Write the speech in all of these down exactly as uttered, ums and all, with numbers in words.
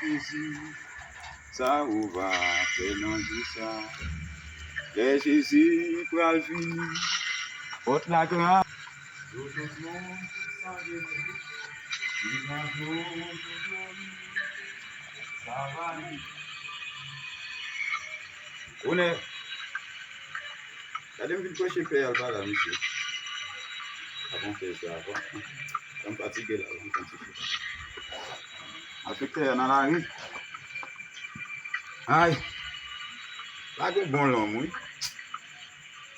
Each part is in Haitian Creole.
Jezi, sa ou va fè nan jou sa? Lè Jezi pral vini, pòt la gran. Pou tout moun ki sonje li, li pran jou pou glori, sa va li. Onè. Gade m vin pwoche pè a, l pa la, mesye. Avan fè sa, avan. Sa m fatige la, avan kontinye. Malfektè a nan lari. Ay. Lage bon lòm, wi.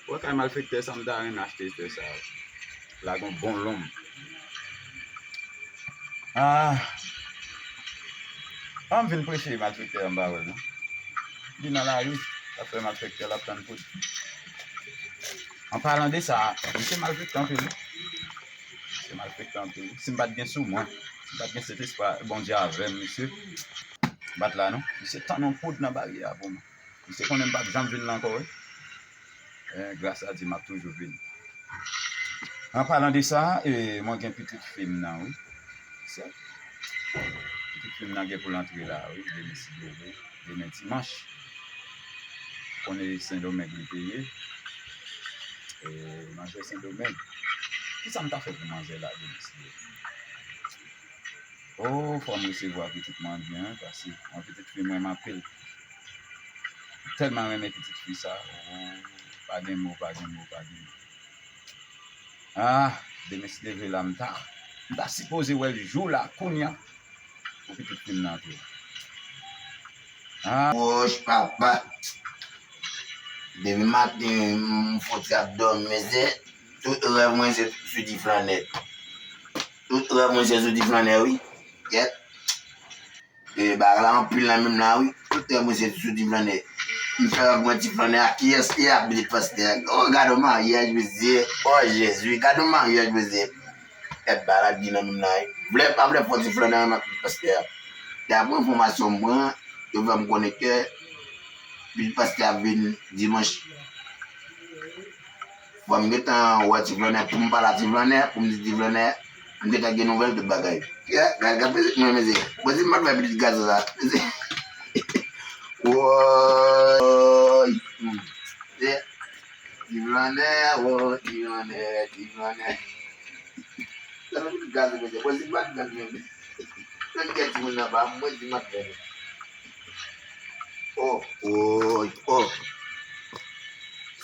Wè kay malfektè sa, m ta renmen achte tè sa, wi. Lage yon bon lòm. Ah. An m vin preche malfektè an ba wè non. Li nan lari, l ap fè malfektè, l ap tann poud. An palan de sa, misye malfektè anpil wi. Misye malfektè anpil. Si m pa t gen sou mwen, si m pa t gen Sentespri Bondye avè m, misye m pa t la non. Misye tann yon poud nan baryè a pou mwen. Misye konnen m p ap janm vin la ankò wi. Eh, gras a Dye, m ap toujou vini. An palan de sa, eh, mwen gen pitit fi m nan, wi. Se, pitit fi m nan gen pou l antre la, wi, demen si Dye vle, demen dimanch. Konnen Sendomeng li te ye. Eh, manzè Sendomeng. Kisa m ta fè pou manzè la, demen si Dye vle? Oh, fò m resevwa pitit mwen byen, paske mwen pitit fi m renmen anpil. Tèlman renmen pitit fi sa. Oh, pa gen mo, pa gen mo, pa gen mo. Ah, demen si Dye vle la, m ta, m ta sipoze wè l jou la, kounye a, pou pitit fi m nan tou. Ah. Wouch, papa. Depi maten, m fouti ap dòmi, mesye. Tout rèv mwen se sou ti flannè. Tout rèv mwen se sou ti flannè, wi. Kèt. E, bagay la anpil nan menm la, wi. Tout rèv mwen se sou ti flannè. M fè rèv mwen ti flannè a, kiyès ki a pitit pastè a? Oh, gade yon maryaj, mesye. Oh, Jezi, gade yon maryaj, mesye. Kèt, bagay la di nan menm la, wi. Vle pa vle, fò ti flannè renmen ak pitit pastè a. Daprè enfòmasyon m pran, yo fè m konnen ke pitit pastè a vin dimanch. Bon, m gentan wè ti flannè, pou m pale a ti flannè, pou m di ti flannè, m gentan gen nouvèl tout bagay. Yeah, gade, gade pitit mwen, mesye. Bon, si m pa t wè pitit gason sa, mesye. Woy! Hmm. Yeah. Ti flannè, woy, ti flannè, ti flannè. Sa fè pitit gason, mesye. Bon, si m pa t wè l menm. Nan kè timoun nan pa mwen di m ap fè li. Oh, oh, oh.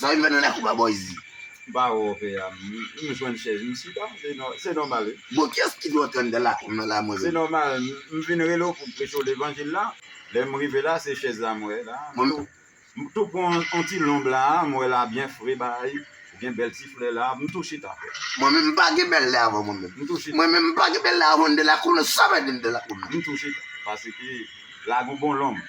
Sa vin fè nan lakou pa bò izi. M pa wè w fè a, m, m jwenn chèz, m chita, se nò-, se nòmal, wi. Bon, kiyès ki dwe antre anndan lakou m nan la, mwen menm? Se nòmal, m, m vin rele w pou m preche w levanjil la. Lè m rive la, se chèz la m wè la. Mwen, m tou, m tou pran yon, yon ti lonb la, m wè la byen fre, bay, gen bèl ti flè la, m tou chita. Mwen menm, m pa gen bèl lè avan mwen menm. M tou chita. Mwen menm, m pa gen bèl lè avan anndan lakou m nan, sa m ap di anndan lakou m nan. M tou chita, paske la gon bon lonm.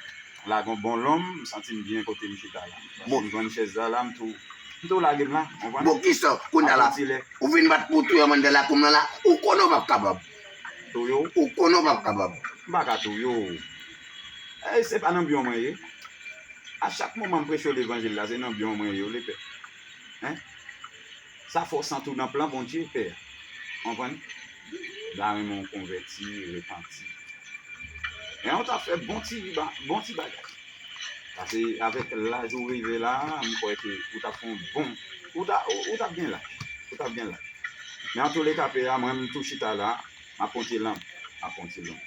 Lage yon bon lonm, m santi m byen kote m chita la. Bon. M jwenn chèz la, la, m tou, m tou lage m la, konprann? Bon, kisa, kounye a la, ou vin bat pou touye m anndan lakou m nan la, ou konnen w p ap kapab. Touye w? Ou konnen w p ap kapab. M pa ka touye w. Ey, se pa nan byon mwen ye. A chak moman m preche w levanjil la, se nan byon mwen ye, w lepè. Hein? Sa fè w santi w nan plan Bondye, pè. Konprann? M ta renmen w konvèti, repanti. Men w ta fè bon ti ba-, bon ti bagay. Paske avèk laj ou rive la, m kwè ke ou t ap fè yon bon, ou ta, ou, ou t ap gen laj. Ou t ap gen laj. Men antouleka, pè a, mwen, m tou chita la, m ap pran ti lanm, m ap pran ti lanm.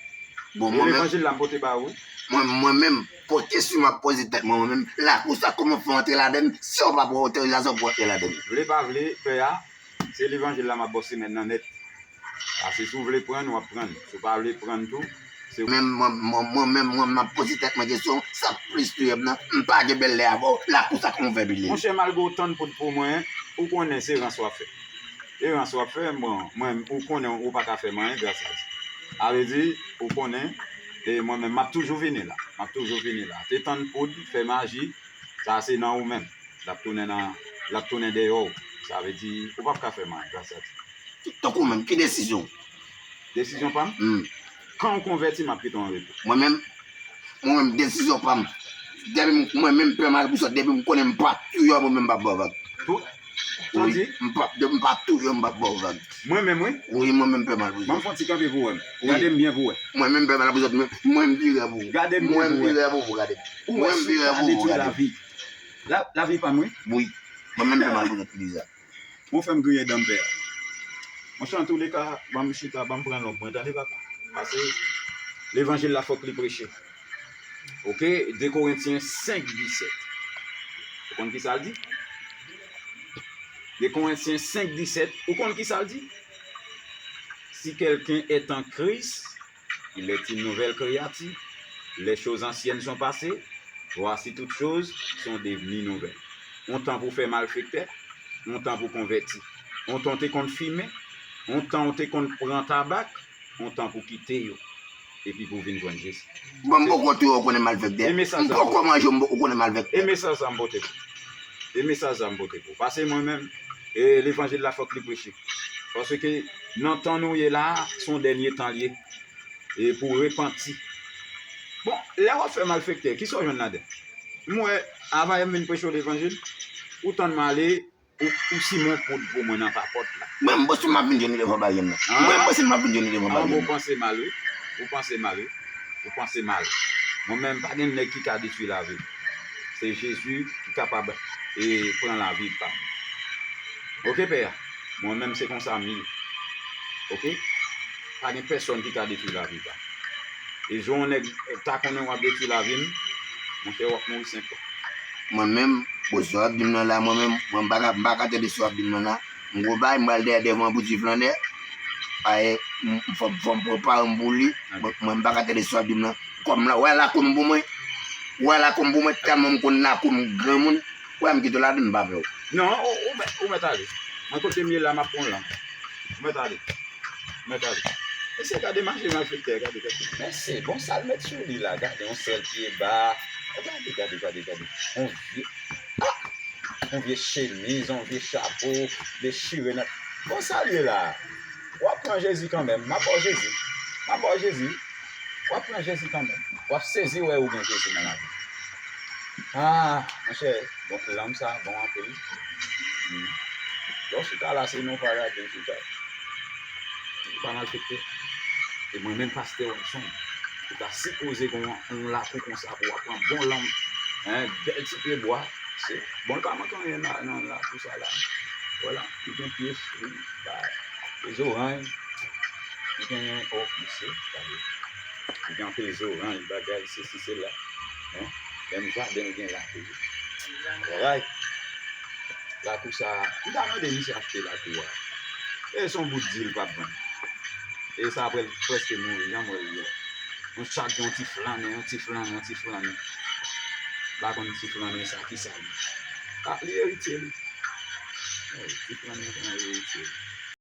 Bon, e mwen menm, levanjil la m pote ba ou. Mwen, mwen menm, pran kesyon m ap poze tèt mwen, mwen menm, lakou sa, kòman fè w antre ladann, si w pa pran otorizasyon pou w antre ladann? Vle pa vle, pè a, se levanjil la m ap ba w semèn nan nèt. Paske si w vle pran l, w ap pran l. Si w pa vle pran l tou, se ou. Menm, mwen, mwen, mwen menm, mwen, m ap poze tèt mwen kesyon, sa k plis touye m nan, m pa gen bèl lè avè w, lakou sa kòman w fè vini? Monchè, malgre w tann poud pou mwen, ou konnen se rans w ap fè. E rans w ap fè, bon, mwen, ou konnen ou pa ka fè m anyen gras a Dye. Sa vle di, ou konnen, e mwen menm, m ap toujou vini la. M ap toujou vini la. Te tann poud, fè maji, sa se nan ou menm. L ap tounen nan, l ap tounen dèyè w. Sa vle di, ou p ap ka fè m anyen gras a Dye. Tankou menm, ki desizyon w? Desizyon pa m? Hmm. Kan w konvèti, m ap kite w an repo. Mwen menm, mwen menm, desizyon pa m. Depi m, mwen menm, pè m al pou sòt, depi m konnen m pa touye w, mwen menm m p ap ba w vag. Tout Sa w di? M p ap, m p ap touye w, m p ap ba w vag. Mwen menm, wi. Wi, mwen menm fè mal pou zòt. Ban m fè yon ti kanpe pou w wè m. Wi. Gade m byen pou w wè. Mwen menm fè mal pou zòt, mwen, mwen m pi rè pou ou. Gade m byen pou w wè. Mwen m pi rè pou ou, gade. Ou wè, mwen m pi rè pou ou, gade. Lavi. La, lavi pa m, wi. Wi. Mwen menm fè mal pou zòt, Lisa. Bon, fè m griyen dan m, pè a. Monchè, antouleka, ban m chita, ban m pran lonb mwen, tande, papa. Paske levanjil la, fòk li preche. Oke, de Korentyen senk disèt. Ou konn ki sa l di? De Korentyen senk disèt, ou konn ki sa l di? Si quelqu'un est en Christ, il est une nouvelle créature. Les choses anciennes sont passées, voici toutes choses sont devenues nouvelles. On tan pou fè malfektè, on tan pou konvèti. On tan w te konn fimen, on tan w te konn pran tabak, on tan pou kite yo, epi pou vin jwenn Jezi. Bon, m poko touye w, ou konnen malfektè. E mesaj sa m poko manje w, ou konnen malfektè. E mesaj sa m pote pou ou. E mesaj sa m pote pou ou. Paske mwen menm, e levanjil la fòk li preche. Paske nan tan nou ye la, se yon dènye tan l ye. E pou repanti. Bon, lè w ap fè malfektè, kisa w jwenn ladan? M wè, avan m vin preche w levanjil, ou tann m ale, ou, ou simen yon poud pou mwen nan papòt la. Mwen, m panse m ap vin jwenn li devan baryè m nan. Mwen, m panse m ap vin jwenn li devan baryè m nan. Ou panse mal, wi. Ou panse mal, wi. Ou panse mal. Mwen menm, pa gen nèg ki ka detwi lavi m. Se Jezi ki kapab, e, pran lavi pa m. Oke, pè a? Mwen menm, se konsa m ye. Oke? Pa gen pèsonn ki ka detwi lavi pa m. E jan yon nèg ta konnen w ap detwi lavi m, monchè, w ap mouri senk fwa. Mwen menm, bon, sa w ap di m nan la, mwen menm, mwen m pa ka, m pa ka tande sa w ap di m nan la. M gwo bay, m pral dèyè devan pou ti flannè. Ay, m, m, fò, fò m prepare m pou li. Mwen, mwen m pa ka tande sa w ap di m nan. Kòm la, wè lakou m pou mwen. Wè lakou m pou mwen, tèlman m konn lakou m granmoun. Wè m kite w ladan, m pa vle w. Non, ou, ou mèt, ou mèt ale. Mwen kote m ye la, m ap pran lanm. Ou mèt ale. Ou mèt ale. Mesye, gade mache malfektè, gade, gade. Mesye, bon, sa l met sou li la, gade, yon sèl pye ba. Gade, gade, gade, gade. Yon vye, ah! Yon vye chemiz, yon vye chapo, dechire nèt. Bon, sa l ye la. W ap pran Jezi kanmenm. M ap ba w Jezi. M ap ba w Jezi. W ap pran Jezi kanmenm. W ap sezi wè ou gen Jezi nan lavi. Ah, monchè, bon, lanm sa bon anpil. Hmm. Lè w chita la, se nan yon paradi w chita. Ou pa malfektè. E mwen menm, pastè Robson, ou ta sipoze gen yon, yon lakou konsa pou w ap pran bon lanm. Hein, bèl ti pye bwa. Se, bon, l pa manke anyen nan, nan lakou sa la. Vwala, li gen pye fwi, ba, pye zoranj, li genyen òk, mesye, gade. Li gen anpil zoranj, bagay, sesi, sela. Hein? Menm jaden l gen la toujou. Alright. Lakou sa, m ta mande misye achte lakou a. E se yon bout di l p ap vann. E sa apre l prèske mouri, jan m wè l ye la. Nou chak gen yon ti flannè, yon ti flannè, yon ti flannè. M pa konn ti flannè sa, ki sa li. Ah, li eritye li. Eh, ti flannè sa, li eritye li.